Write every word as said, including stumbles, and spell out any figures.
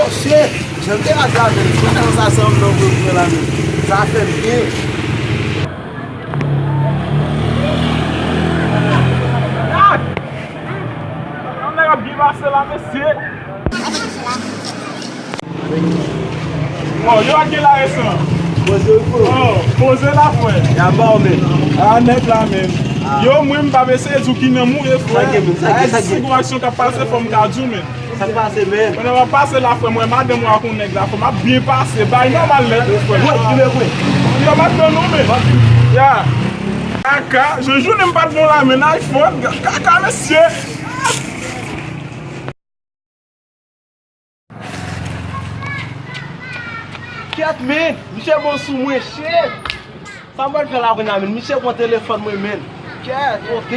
Shit! Jan m te rate avè l, mwen nan sa sanm nan vre vre la menm. Sa fè m byen. Gad! Nèg ap byen pase la, mesye. Oh, yo ak gen la resan. Poze wi, bro. Oh, poze la, frè. Y a ba w menm. Ah, nèg la menm. Ah. Yo, mwen, m p ap eseye di w ki nan mouri, frè. Sa gen menm, sa gen, sa gen. Si gon aksyon k ap pase, fò m ka di w menm. Sa k pase, menm? Pandan w ap pase la, frè, mwen, madanm ou ak yon nèg la, frè, m ap byen pase. Bay nòmal nèt, frè. Yo, m ap tann ou, men. Ya. Kaka, jan jounen m pa t bon la, men, iPhone, kaka, mesye. Kèt, men, misye bon sou mwen, shit. Sa m pral fè la kounye a, men, misye pran telefòn mwen, men. Kèt, ok.